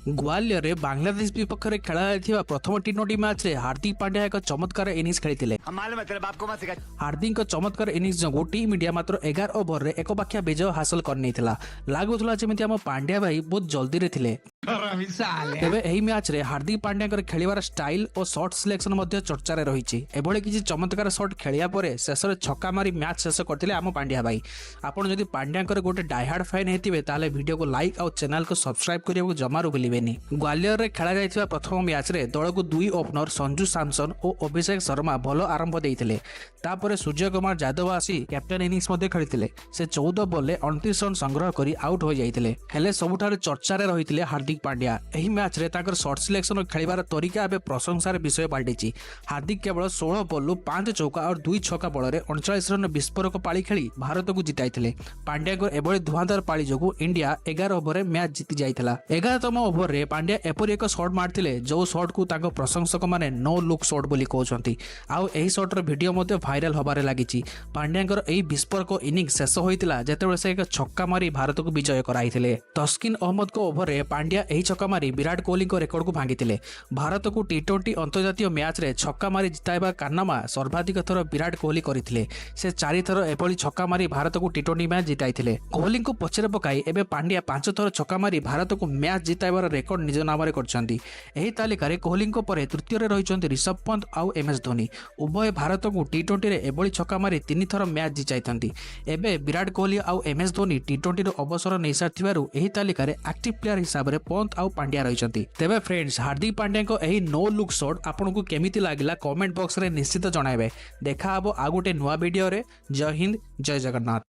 ଗ୍ୱାଲିୟରରେ ବାଂଲାଦେଶ ବିପକ୍ଷରେ ଖେଳାଯାଇଥିବା ପ୍ରଥମ ଟି-20 ମ୍ୟାଚ୍ରେ ହାର୍ଦ୍ଦିକ ପାଣ୍ଡ୍ୟା ଏକ ଚମତ୍କାର ଇନିଂସ ଖେଳିଥିଲେ। हम मालूम है, तेरे बाप को मत सिखा। ହାର୍ଦ୍ଦିକଙ୍କ ଚମତ୍କାର ଇନିଂସ ଯୋଗୁଁ ଟିମ୍ ଇଣ୍ଡିଆ ମାତ୍ର 11 ଓଭରରେ ଏକପାଖିଆ ବିଜୟ ହାସଲ କରିନେଇଥିଲା। ଲାଗୁଥିଲା ଯେମିତି ଆମ ପାଣ୍ଡ୍ୟା ଭାଇ ବହୁତ ଜଲ୍ଦିରେ ଥିଲେ। ତେବେ ଏହି ମ୍ୟାଚ୍ରେ ହାର୍ଦ୍ଦିକ ପାଣ୍ଡ୍ୟାଙ୍କର ଖେଳିବାର ଷ୍ଟାଇଲ ଓ ସଟ୍ ସିଲେକ୍ସନ ମଧ୍ୟ ଚର୍ଚ୍ଚାରେ ରହିଛି। ଏଭଳି କିଛି ଚମତ୍କାର ସଟ୍ ଖେଳିବା ପରେ ଶେଷରେ ଛକା ମାରି ମ୍ୟାଚ୍ ଶେଷ କରିଥିଲେ ଆମ ପାଣ୍ଡ୍ୟା ଭାଇ। ଆପଣ ଯଦି ପାଣ୍ଡ୍ୟାଙ୍କର ଗୋଟେ ଡାଇହାର୍ଡ ଫ୍ୟାନ୍ ହେଇଥିବେ, ତାହେଲେ ଭିଡ଼ିଓକୁ ଲାଇକ୍ ଆଉ ଚ୍ୟାନେଲକୁ ସବସ୍କ୍ରାଇବ୍ କରିବାକୁ ଜମାରୁ ଭୁଲିବେନି। ଗ୍ୱାଲିୟରରେ ଖେଳାଯାଇଥିବା ପ୍ରଥମ ମ୍ୟାଚ୍ରେ ଦଳକୁ ଦୁଇ ଓପନର ସଞ୍ଜୁ ସାମସନ ଓ ଅଭିଷେକ ଶର୍ମା ଭଲ ଆରମ୍ଭ ଦେଇଥିଲେ। ତାପରେ ସୂର୍ଯ୍ୟକୁମାର ଯାଦବ ଆସି କ୍ୟାପ୍ଟେନ୍ ଇନିଂସ ମଧ୍ୟ ଖେଳିଥିଲେ। ସେ 14 ବଲ୍ରେ 29 ରନ୍ ସଂଗ୍ରହ କରି ଆଉଟ୍ ହୋଇଯାଇଥିଲେ। ହେଲେ ସବୁଠାରୁ ଚର୍ଚ୍ଚାରେ ରହିଥିଲେ ହାର୍ଦ୍ଦିକ ପାଣ୍ଡ୍ୟା। ଏହି ମ୍ୟାଚ୍ରେ ତାଙ୍କର ସଟ୍ ସିଲେକ୍ସନ ଖେଳିବାର ତରିକା ଏବେ ପ୍ରଶଂସାର ବିଷୟ ପାଲଟିଛି। ହାର୍ଦ୍ଦିକ କେବଳ 16 ବଲ୍ରୁ 5 ଚୌକା ଆଉ 2 ଛକା ବଳରେ 39 ରନ୍ ବିସ୍ଫୋରକ ପାଳି ଖେଳି ଭାରତକୁ ଜିତାଇଥିଲେ। ପାଣ୍ଡ୍ୟାଙ୍କ ଏଭଳି ଧୂଆଁଧାର ପାଳି ଯୋଗୁଁ ଇଣ୍ଡିଆ 11 ଓଭରରେ ମ୍ୟାଚ୍ ଜିତି ଯାଇଥିଲା। 11ତମ ଓଭରରେ ପାଣ୍ଡ୍ୟା ଏପରି ଏକ ସଟ୍ ମାରିଥିଲେ, ଯୋଉ ସଟ୍କୁ ତାଙ୍କ ପ୍ରଶଂସକମାନେ ନୋ ଲୁକ୍ ସଟ୍ ବୋଲି କହୁଛନ୍ତି। ଆଉ ଏହି ସଟ୍ର ଭିଡିଓ ମଧ୍ୟ ଭାଇରାଲ ହବାରେ ଲାଗିଛି। ପାଣ୍ଡ୍ୟାଙ୍କର ଏହି ବିସ୍ଫୋରକ ଇନିଂସ ଶେଷ ହୋଇଥିଲା, ଯେତେବେଳେ ସେ ଏକ ଛକା ମାରି ଭାରତକୁ ବିଜୟ କରାଇଥିଲେ। ତସ୍କିନ୍ ଅହମ୍ମଦଙ୍କ ଓଭରରେ ପାଣ୍ଡ୍ୟା ଏହି ଛକା ମାରି ବିରାଟ କୋହଲିଙ୍କ ରେକର୍ଡକୁ ଭାଙ୍ଗିଥିଲେ। ଭାରତକୁ ଟି-20 ଅନ୍ତର୍ଜାତୀୟ ମ୍ୟାଚ୍ରେ ଛକା ମାରି ଜିତାଇବା କାରନାମା ସର୍ବାଧିକ ଥର ବିରାଟ କୋହଲି କରିଥିଲେ। ସେ ଚାରିଥର ଏଭଳି ଛକା ମାରି ଭାରତକୁ ଟି-20 ମ୍ୟାଚ୍ ଜିତାଇଥିଲେ। କୋହଲିଙ୍କୁ ପଛରେ ପକାଇ ଏବେ ପାଣ୍ଡ୍ୟା 5 ଥର ଛକା ମାରି ଭାରତକୁ ମ୍ୟାଚ୍ ଜିତାଇବାର ରେକର୍ଡ ନିଜ ନାମରେ କରିଛନ୍ତି। ଏହି ତାଲିକାରେ କୋହଲିଙ୍କ ପରେ ତୃତୀୟରେ ରହିଛନ୍ତି ରିଷଭ ପନ୍ତ ଆଉ ଏମ୍ ଏସ୍ ଧୋନି। ଉଭୟ ଭାରତକୁ ଟି-20ରେ ଏଭଳି ଛକା ମାରି ତିନି ଥର ମ୍ୟାଚ୍ ଜିତାଇଛନ୍ତି। ଏବେ ବିରାଟ କୋହଲି ଆଉ ଏମ୍ ଏସ୍ ଧୋନି ଟି-20ରୁ ଅବସର ନେଇସାରିଥିବାରୁ ଏହି ତାଲିକାରେ ଆକ୍ଟିଭ ପ୍ଲେୟାର ହିସାବରେ ପନ୍ତ ଆଉ ପାଣ୍ଡ୍ୟା ରହିଛନ୍ତି। ତେବେ ଫ୍ରେଣ୍ଡସ୍, ହାର୍ଦ୍ଦିକ ପାଣ୍ଡ୍ୟାଙ୍କ ଏହି ନୋ ଲୁକ୍ ସଟ୍ ଆପଣଙ୍କୁ କେମିତି ଲାଗିଲା, କମେଣ୍ଟ ବକ୍ସରେ ନିଶ୍ଚିତ ଜଣାଇବେ। ଦେଖା ହବ ଆଉ ଗୋଟେ ନୂଆ ଭିଡ଼ିଓରେ। ଜୟ ହିନ୍ଦ, ଜୟ ଜଗନ୍ନାଥ।